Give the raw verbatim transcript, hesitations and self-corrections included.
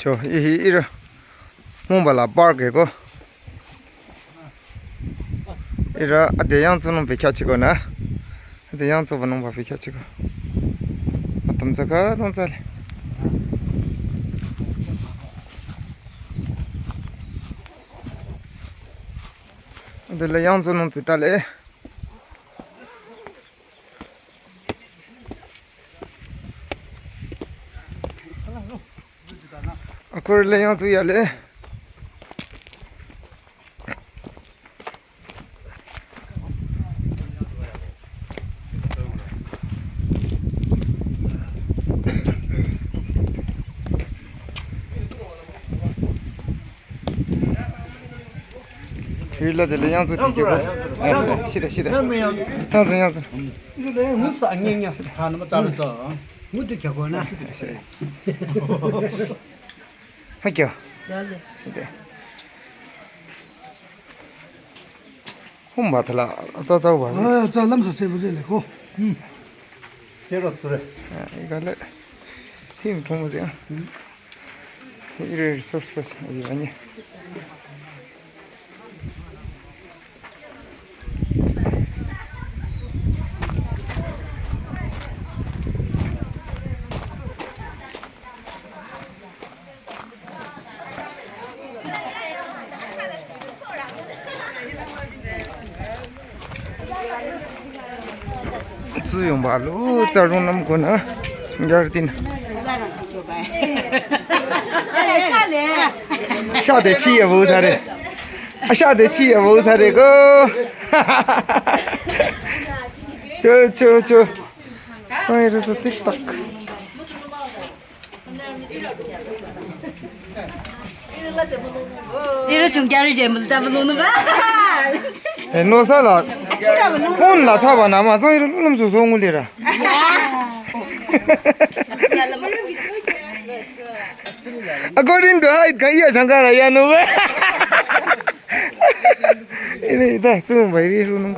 Yo, ihi ihrü Mongba la park eko. Ihrü ade yangtsunung bekhyah chiko na. Ade yangtsuba nungba bekhyah chiko. Atam tsaka tong tsale. Adela yangtsunung tsitale. Akhor le yangtsu yale. Hila de le yangtsu tikehko. Eh, eh, shide, shide. Yangtsu, yangtsu. Shide. Hakyo. Shide. Hum ba thala, ta ta ba. Ah, ta lam sa se bu de le ko. Hmm. Kero tsure. Ah, igale. Him thomo ya. Hmm. Ire resource person, aji bani. Tsü yong ba lo, tsü rong nam ko na, chung jar tin. Sha de chi ya bo thare. A sha de chi ya bo thare ko. Cho, cho, cho. Sai re sa TikTok. Iro chung kyari je mul ta bulu nu ba. Eh, no sa la. Phone la tha ba na ma so iro lum su so ngu le ra. According to height ka iya chang ka ra ya no ba. Ire da tsum ba ire ru nung.